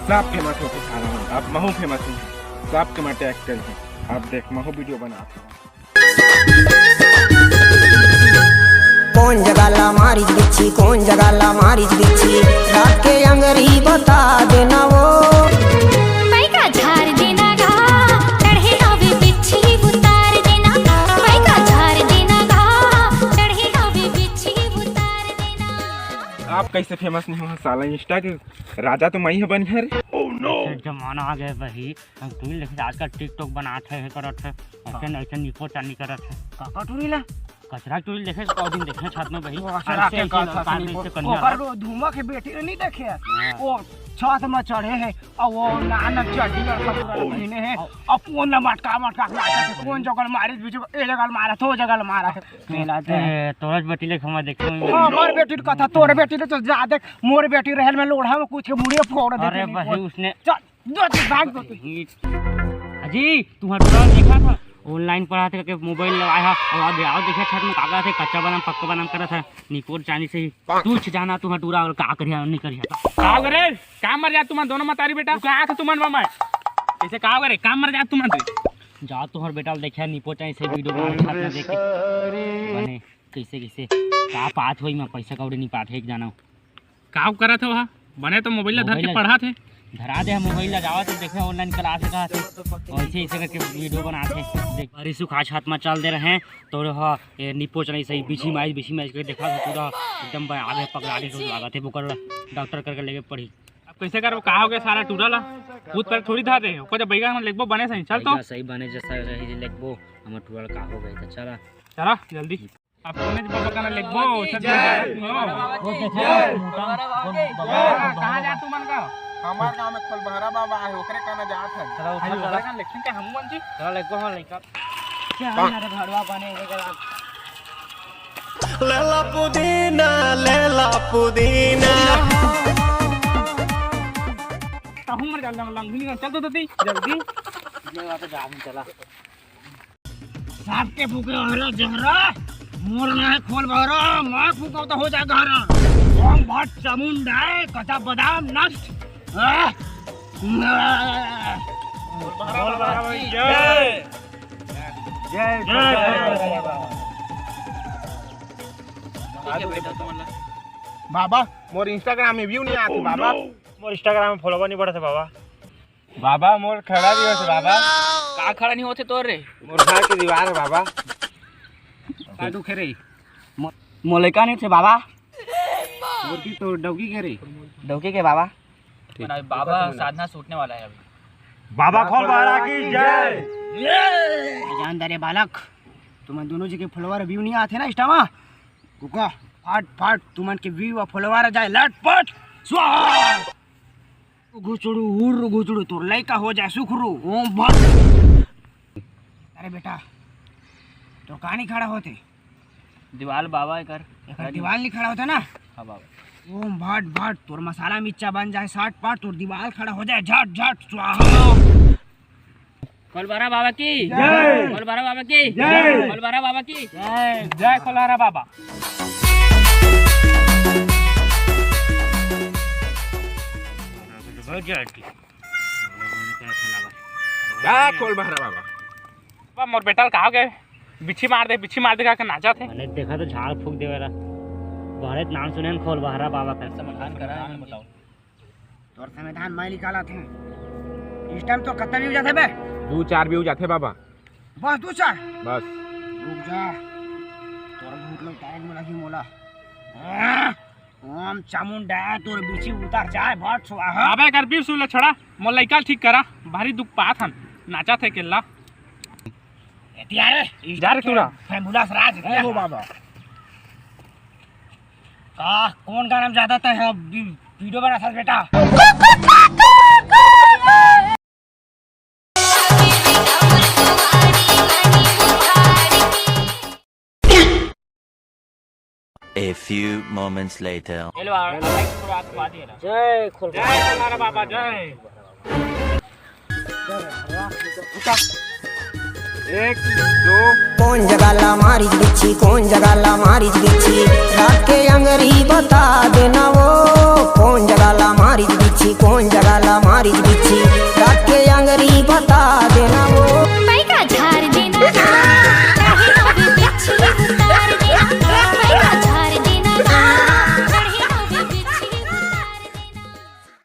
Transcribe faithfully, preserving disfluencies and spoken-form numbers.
सब famous होथे सारा मन, अब महू फेमस होही। सब के माटे एक्टर हे। अब देख, महू वीडियो बनात हे। कोन जगह ला मारिच बिच्छी, कोन जगह ला मारिच बिच्छी, रात के अंगरी बता देना वो। पैका झार देना गा, चढ़े हवे बिच्छी उतार देना। पैका झार देना गा, चढ़े हवे बिच्छी उतार देना। आप कैसे फेमस नहीं हो साला, इंस्टा के राजा तो मई ह बनिया रे। Oh no! ऐसे जमाना आ गया भाई, हम टूरी देखे आजकल TikTok बनात हे, करत हे, ऐसे न ऐसे निपो चानी करत हे। काका टूरी ला? कचरा टूरी देखे, कौ दिन देखे छत में भाई। वो अचरा ऐसे, के ऐसे करत हे, काट निपो। ऐसे कनिया ओकर ला। रो धुआं के बेटी रे नहीं देखे? हाँ। वो छत में चढ़े हे, और वो नान चड्डी और कपूरा पहिने हे, और फोन ला मटका मटका के नाचत हे, कौन जगह मारे, बीच में ए जगह मारा, तो जगह मारा। मेला दे। ए, तोरज बेटी ले खमा देखे। हाँ, मोर बेटी के कथा, तोर बेटी ले तो जा देख, मोर बेटी रहल में लोढ़ा में कुछ के मुड़िया फोड़ देते अरे नहीं भाई, फोड़। उसने चल, दो तीन भाग दो तीन। अजी, तुम्हारा टूरा देखा था? ऑनलाइन पढ़ाथे करके मोबाइल लगाए हा, और आज आओ देखा छत में कागज हे, कच्चा बादाम, पक्का बादाम करत हे, निपोर चानी से ही। तू छ जाना तुम्हारा टूरा और का करिया, नहीं करिया। का करे? काम मर जा तुमन दोनों मतारी बेटा। का था तुमन मामा? ऐसे का करे? काम मर जा तुमन। जा तुम्हारा बेटा देखा निपो चानी से वीडियो बना छत में देख के। बने। कैसे, कैसे? का पात होई, मैं पैसा कौड़ी नहीं पात हे, एक जाना। का करत हे वहा? बने तो मोबाइल ला धर के मोबाइल ला पढ़ात हे। धरा दे, मोबाइल ला जावत हे, देखे ऑनलाइन क्लास हे, कहा थे। ऐसे, ऐसे करके वीडियो बनात हे। देख, बारिश सुखा छत में चल दे रहे हैं, तो ह, ए, निपो चलाई सही, बिछी माइज, बिछी माइज करके देखा, पूरा एकदम बा-, आगे पकड़ा के कुछ लागत हे, ओकर डॉक्टर करके लेके पड़ी। अब कैसे करबो, का हो गया सारा टूरा ला? भूत पर थोड़ी धर दे, ओकर जब बैगा हम लेगबो बने सही, चल तो। बैगा सही बने जैसा रही लेगबो, हमर टूरा ला का हो गया, तो चला। चला, जल्दी। अब कोने बाबा का ना लेगबो, सब जय। जय। कहाँ जा तू मन का? हमार गांव में खोलबहरा बाबा हे, ओकरे का ना जात हे। चला, उठा, अरे, चला। ओकरे का लेकिन का हम मन जी? चला, लेगबो, हाँ, लेकर। क्या है ना रे, भड़वा बने, ये करा। लेला पुदीना, लेला पुदीना। कहूँ मर जा, लंग-, लंगनी का, चल तो दती, जल्दी। ले, वहाँ पे जा, हम चला। सबके फूके हरा जहरा, मोर ना है खोलबहरा, मैं फूका तो हो जाए गहरा। ओम भट चामुंडाय, कच्चा बादाम नष्ट। आह! आह! बोल बाबा की जय। जय। जय। बाबा, मोर Instagram में view नहीं आते बाबा। मोर Instagram में follower नहीं बढ़ते बाबा। बाबा, मोर खड़ा नहीं होते बाबा। का खड़ा नहीं होते तोर रे? मोर घर के दीवार है बाबा। का दुख है रे? मो-, मोर लइका नहीं थे बाबा। मोर की तो डौकी के रे? डौकी के बाबा। ठीक। बाबा, साधना छूटने वाला है अभी। बाबा खोलबहरा की जय। जान दे रे बालक, तुम दोनों जी के follower view नहीं आते ना Insta में। रुका, फट फट तुमन के view और follower आ जाए, लटपट स्वाहा। घुचड़ू, हुर्र घुचड़ू, तोर लइका हो जाए सुखरू, ओम भट। अरे बेटा, तोर का नहीं खड़ा होते? दीवाल बाबा एकर। एकर दीवाल नहीं खड़ा होता ना? हाँ बाबा। ओम भट भट, तोर मसाला मिर्चा बन जाए साठ पाट, तोर दीवाल खड़ा हो जाए झट झट स्वाहा। खोलबहरा बाबा की जय। खोलबहरा बाबा की जय। खोलबहरा बाबा की जय। जय खोलबहरा बाबा। जय खोलबहरा बाबा। बाबा, मोर बेटा ल का हो गए? बिच्छी मार दे, बिच्छी मार दे, का नाचत हे। मैंने देखा तो झाड़ फूंक देवे ला। बहरे नाम सुने न खोलबहरा बाबा का। समाधान करा है, बताओ। तोर समाधान मैं निकालत हूँ। इस टाइम तो कत्ता view जाथे बे? दू चार view जाथे बाबा। बस दू चार? बस। रुक जा। तोर भूत लोग टाइम में लगी मोला। हाँ? ओम चामुंडा, तोर बिच्छी उतर जाए, भट स्वाहा। अबे कर बीस सुले छड़ा, मोर लइका ल ठीक करा, भारी दुख पात हन, नाचत हे केल्ला। एतिया रे, जा रे टूरा। Famous राज, ए हो बाबा। का, कौन गाना में ज्यादा तय है, वी-, वीडियो बना था बेटा? A few moments later. Hello, आ, आ, थोड़ा आगे बढ़ा दिया ना। जय खोल जय खोलबहरा बाबा, जय। एक, दो। कौन जगह ला मारिच बिच्छी, कौन जगह ला मारिच बिच्छी, रात के अंगरी बता देना वो।